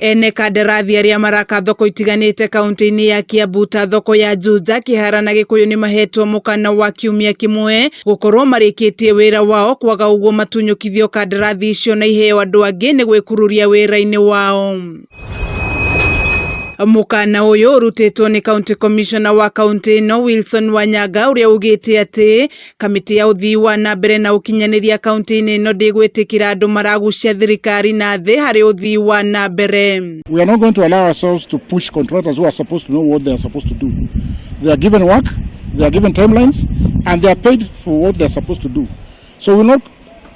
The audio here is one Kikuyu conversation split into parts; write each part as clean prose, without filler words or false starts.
Ene kandarathi arĩa maraka thoko itiganĩte kaunti-inĩ ya Kiambu ta thoko ya Juja, Kĩhara na Gĩkũyũ nĩmahetwo mũkana wa kiumia kĩmwe gũkorwo marĩkĩtie wĩra wao, kwaga ũguo matunyũkithio kandarathi icio na iheo andũ angĩ nĩ gwĩkururia wĩra-inĩ wao. Mũkana ũyũ ũrutĩtwo nĩ County Commissioner wa kaunti ĩno Wilson Wanyanga, ũrĩa ugĩte atĩ kamĩtĩ ya ũthii wa na mbere na ũkinyanĩria kaunti-inĩ ĩno ndĩgwĩtĩkĩra andũ maragucia thirikari na thĩ harĩ ũthii wa na mbere. We are not going to allow ourselves to push contractors who are supposed to know what they are supposed to do. They are given work, they are given timelines, and they are paid for what they are supposed to do. So we will not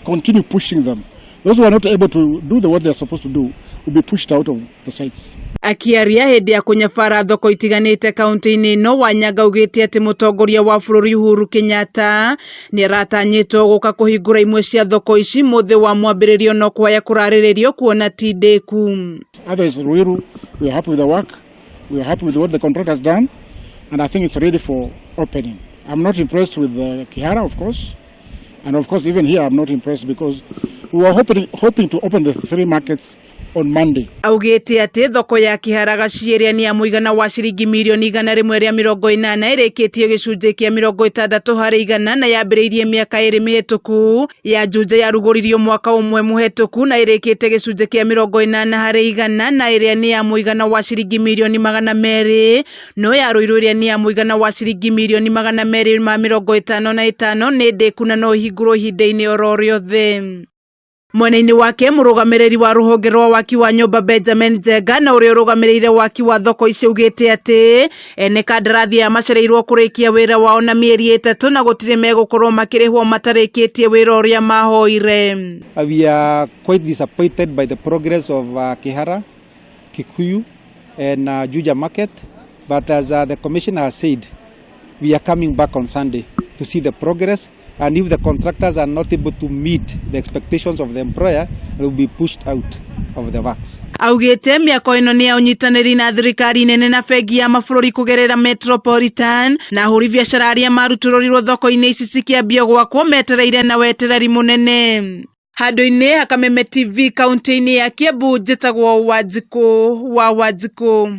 continue pushing them. Those who are not able to do what they are supposed to do will be pushed out of the sites. Akiaria hĩndĩ ya kũnyabara thoko itiganĩte kaunti-inĩ ĩno, Wanyanga augĩte atĩ mũtongoria wa bũrũri Uhuru Kenyatta nĩ aratanyĩtwo gũka kũhingũra imwe cia thoko ici mũthĩ wa mwambĩrĩrio, no kwaya kũrarĩrĩrio kuona ti ndĩku. Others, Ruiru, we are happy with the work. We are happy with what the contractor has done, and I think it's ready for opening. I'm not impressed with Kihara, of course. And of course, even here, I'm not impressed because we were hoping to open the three markets on Monday. Augĩte atĩ thoko ya Kĩhara Gaciĩ, ĩrĩa nĩ ya mũigana wa ciringi mirioni 180, ĩrĩkĩtie gĩcunjĩ kĩa 60% na yambĩrĩirie mĩaka 2 mĩhĩtũku. Ya Juja yarugũririo mwaka ũmwe mũhĩtũku na ĩrĩkĩte gĩcunjĩ kĩa 80% na ĩrĩa nĩ ya mũigana wa ciringi mirioni 200, no ya Ruiru, ĩrĩa nĩ ya mũigana wa ciringi mirioni 255, nĩ ndĩku na no ĩhingũrwo ihinda-inĩ oro rĩothe. Mwena-inĩ wake, mũrũgamĩrĩri wa rũhonge rwa waki wa nyũmba Benjamin Njenga, na ũrĩa ũrũgamĩrĩire waki wa thoko ici, augĩte atĩ ene kandarathi aya macereirwo kũrĩkia wĩra wao na mĩeri 3 na gũtirĩ megũkorwo makĩrĩhwo matarĩkĩtie wĩra ũrĩa mahoire. We are quite disappointed by the progress of Kihara, Kikuyu and Juja market, but as the commissioner has said, we are coming back on Sunday to see the progress, and if the contractors are not able to meet the expectations of the employer, they will be pushed out of the works. Augĩte mĩako ĩno nĩ ya ũnyitanĩri na thirikari nene na bengi ya mabũrũri kũgerera Metropolitan, na ahũri biacara arĩa marutũrũrirwo thoko-inĩ ici cikĩambia gwakwo metereire na wetereri mũnene. Handũ-inĩ ha Kameme TV kaunti-inĩ ya Kiambu, njĩtagwo Wanjikũ wa Wanjikũ.